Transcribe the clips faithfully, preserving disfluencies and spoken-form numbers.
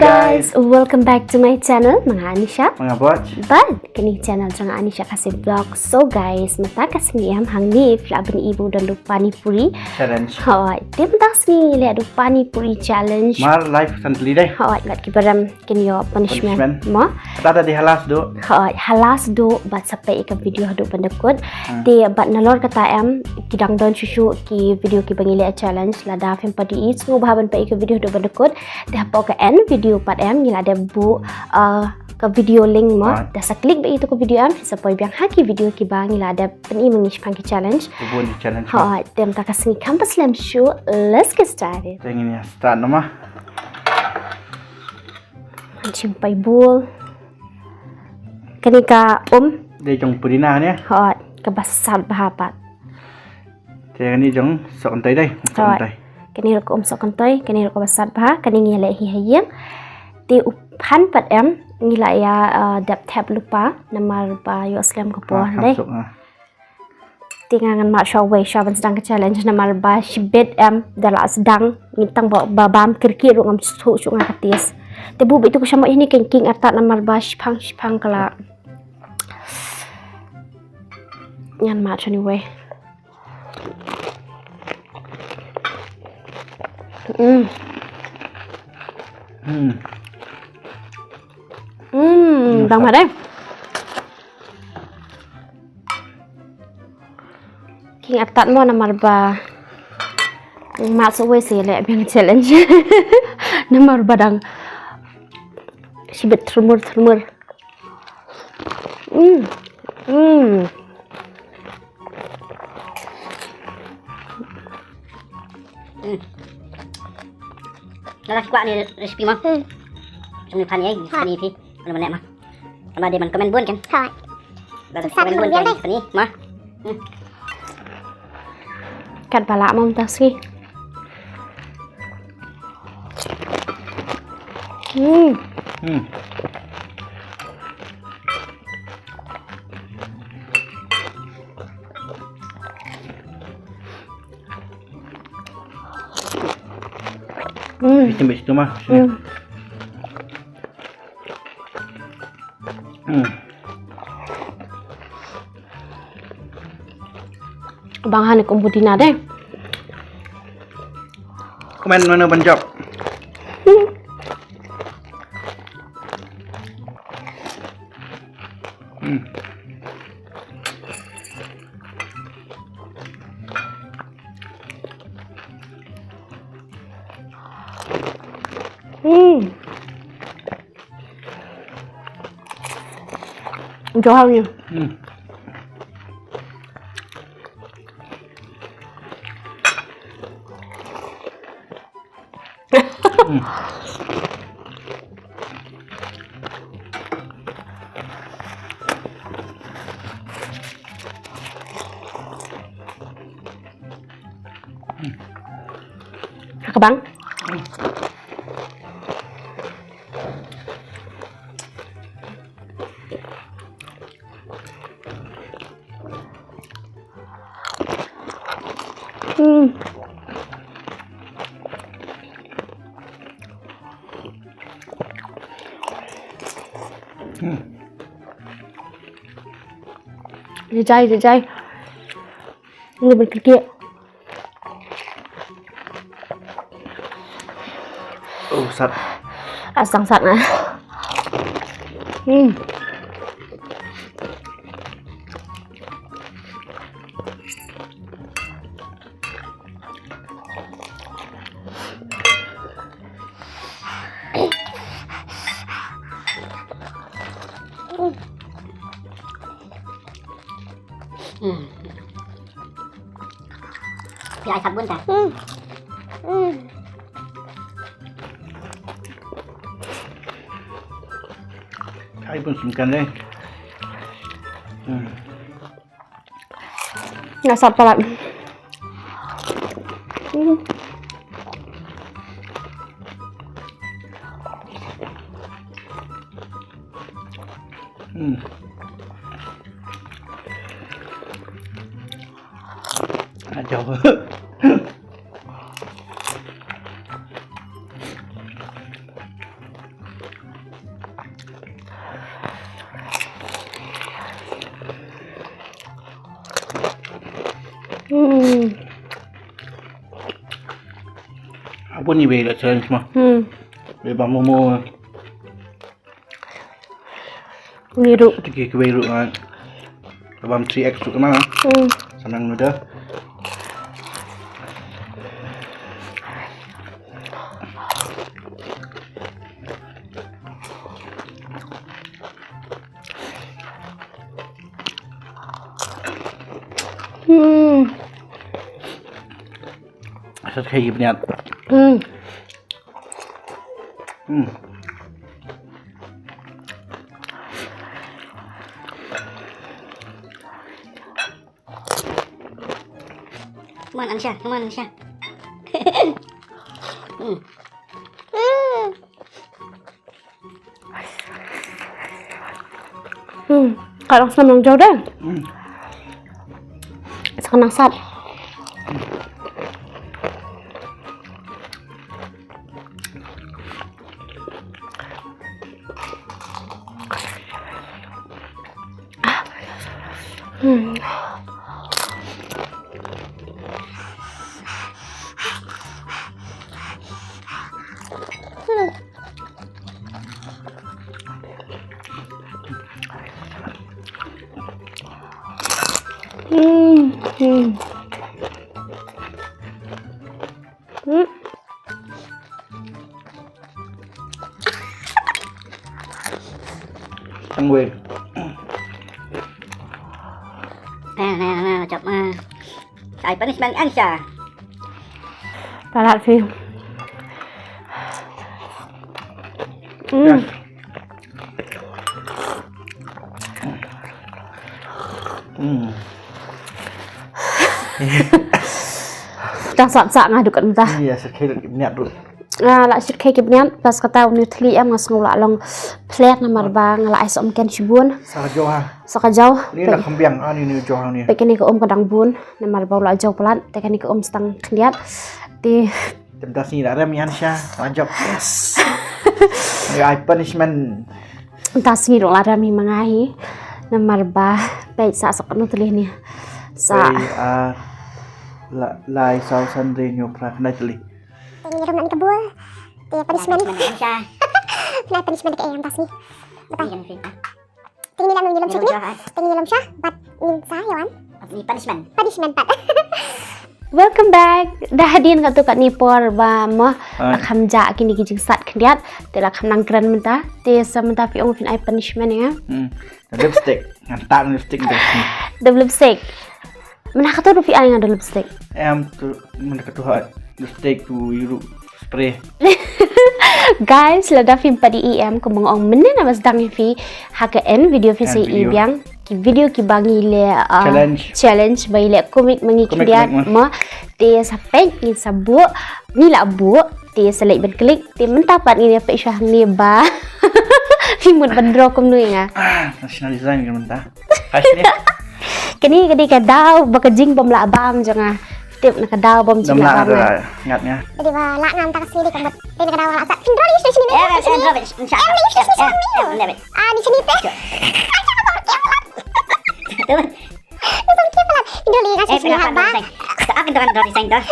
Guys, welcome back to my channel. Ma nga Anisha. Ma nga Boj. Bad kane ka channel jong nga Anisha Khasi Vlog. So guys, mynta ka sngi em hangne phi lah ban ïohi ba don u pani puri challenge. Hooid, te mynta ka sngi ngi leh da u pani puri challenge. Mar lai phew san tylli dei. Hooid, bad ki barim kin ïoh punishment. Punishment. Mo? Kata da dei ha last duh. Hooid, ha last duh bad sa peit ïa ka video haduh ban da kut. Hmm. Te bad nalor kata em, ki dang don shuh shuh ki video kiba ngi leh challenge, lada phim pat ïohi sngewbha ban peit ïa ka video haduh ban da kut. Te hapoh ka end video pat em ngi la dep buh, uh, ka video link mo. Hooid. Da sa click beit ïa ka video em, phin sa poi biang ha ki video kiba ngi la dep pyni ma ngi shaphang ki challenge. Ki bun ki challenge. Hooid, te mynta ka sngi kham pat slem shuh, let's get started. Te ngin ïa start noh mo. Ngan shim paibul. Kane ka um. Dei jong pudina ne? Hooid, kaba sat bha pat. Te kane jong sohkynthei dei. Hooid. Sohkynthei. Kane ruh ka um sohkynthei, kane ruh kaba sat bha, kane ngi leh hi ha ïing. Te u phan pat em, ngi la ïa, uh, dep thep lypa, namar ba ïoh slem ka por dei. Te nga ngan mad shuwa wei shuwa ban sdang ka challenge namar ba shibit em da la sdang ngi tang ba, ba bam kyrkieh ruh ngam sngewthuh shuh nga ka taste. Te buh beit tu ka shamoh ïa kane ka king artat namar ba shiphang shiphang ka la. Ngan mad shuwa wei. Mm. Mm. Mm, dang mad eh. King artat mo namar ba mad shuwa wei sa leh biang challenge. Namar ba dang shibit tyrmur tyrmur. Mm. Mm. Hmm. Nga la kwah ne recipe mo. Hmm. Sum ni phan ye, ha, ni phi. Ano mane mo. Ama de man comment bun kan. Ha. Ba comment bun kan ni mo. Hmm. Kat ba la mo mynta sngi. Hmm. Hmm. Hmm. Bitin bitin tu mah. Hmm. Hmm. Bang hani kum pudina deh. Comment mano ban jop. Hmm. Hmm. Jauh ni. Hmm. Hmm. Ka bang. Hmm. Hmm. Jai, jai, jai. Ini berkikik. Oh, sat. Asang sat na. Hmm. Hmm. Phi ai sat bun ta. Hmm. Hmm. Ai bun sum kan dei. Hmm. Nga sat palat. Hmm. Hmm. Aduh. Hmm. Abu ni be la challenge ma. Hmm. Be ba momo. Ni ru. Tiki kiwei ru ngan. Ka bam three X tu kena. Hmm. Samyang nuda. Hmm. Sa khei ki bniat. Hmm. Hmm. Come on, Ansha. Come on, Ansha. Hmm. Hmm. Ka long snem long jauh deh. Hmm. Sa ka nang sat. Hmm. Hmm. Hmm. Hmm. Tang wei. Nah, nah, nah, chop, nah. Ai punishment Ansha. Palat sih. Hmm. Yes. Hmm. Tang sat sat nga duk kat mynta. Iya, sakit niat duk. Nga la shit khei ki bniat, plus kata une u thli em nga sngew la long plet namar ba nga la ai sa um ken shibun. Sa ka jaw ha. Sa ka jaw. Ni na kham biang, ah, ni ni jaw ha ni. Peit kane ka um ka dang bun namar ba u la jaw palat, te kane ka um sa tang khyndiat. Te. Te mynta sngi la rem ïa Ansha, la jop. Yes. Ai punishment. Mynta sngi ruh la rem hi ma nga hi. Namar ba peit sa sa kano tylli ni. Sa. Peit, ah, la, lai saw san ri hynñiew phra khyndai tylli. Te ngi rem na ka bul. Te punishment. Punishment Ansha. Khyndai punishment ka em tas ni. Batai. Iya, Ansha. Te ngi la ngi lem sha. Te ngi lem sha. Bad ngi sa ïa wan. Ni punishment. Punishment pat. Welcome back. Da hadien katto katne por ba mo. Ai. Kham jah kine ki jingsat khyndiat. Te la kham nang kren mynta. Te sa mynta phi ong phin ai punishment ïa nga. Hmm. Lipstick. Ngan tag lipstick dah. Da lipstick. Mynta kato ruh phi ai nga da lipstick. Em tu mynta kato ha lipstick tu ïa u spray. Guys, lada phim pat ïohi em, kumba nga ong mynne nga ba sdang ïa phi ha ka end video phi sa ïohi biang ki video kiba ngi leh, uh, challenge. Challenge ba ngi leh comic ma ngi khyndiat ma. Te sa peit ngin sa buh, ngi la buh, te sa leit ban click, te mynta pat ngin ïa peit shuwa hangne ba phi mut ban draw kumno ïa nga. Ah, national design ka mynta. Kane ka dei ka daw ba ka jingbam lah bam jong nga. Tip na ka daw bam jong nga. Ngat nga. Dei ba lah ngan ta ka sngi dei ka mut. Dei na ka daw lah ta. Phin draw ni shini. Eh, eh, draw. Ah, ni shini te. Phin draw ni nga shini ha ba. Ka ak draw design dah.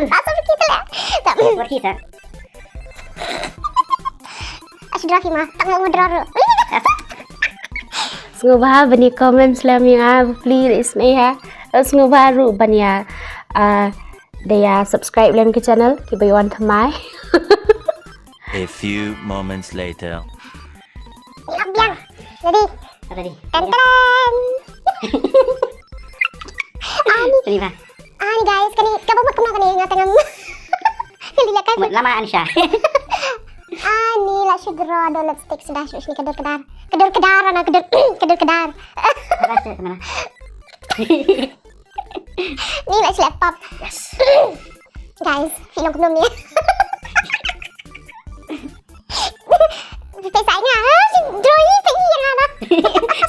Asal kita lah. Tak. Kita. Ash draw hi ma, tang mo draw ruh. Sngewbha ban ïa comment lem ïa nga, please, isn't it, ha? Sngewbha ruh ban ïa, ah, da ïa subscribe lem ka channel, kiba ïa wan thymmai. A few moments later. Biang. Ready? Ready. Ten ten. Ani. Ready, bye. Ani guys, kane ka ba mut kumno kane nga tengam. Kali la kai. Mut lama Ansha. Ani la shu draw da lipstick suda shu sini kedur kedar. Kedur kedar ana kedur kedur kedar. Rasa kemana? Ni la shu pop. Yes. Guys, film kumno ni. Peit sa nga, ha, si draw ïa peit ïa nga na.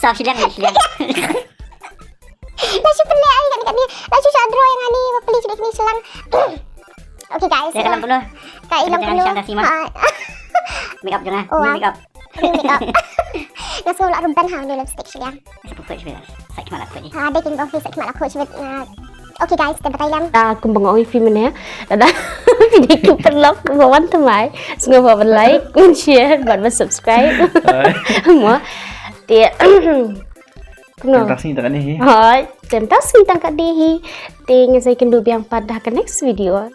Sa shiliang, shiliang. La shu pynleh ai kane kane. La shu sha draw ïa nga ni, ba pynleh sha kane sha lang. Okay guys. Ka ilong kumno. Ka ilong kumno. Make up jong nga. Oh, make up. Make up. Nga sngew la ruh ban ha ni lipstick shiliang. Sa pynleh shiliang. Sa khmat la khuid. Ah, dei king bong phi sa khmat la khuid shibit. Ah, okay guys, te batai lem. Da kumba nga ong ïa phi mynne, lada phi dei ki paralok ba wan thymmai, sngewbha ban like, ban share bad ban subscribe. Mo. Te kumno? Tang sngi tang kane hi. Hoi, tem tang sngi tang ka dei hi. Te ngin sa ïakynduh biang pat ha ka next video.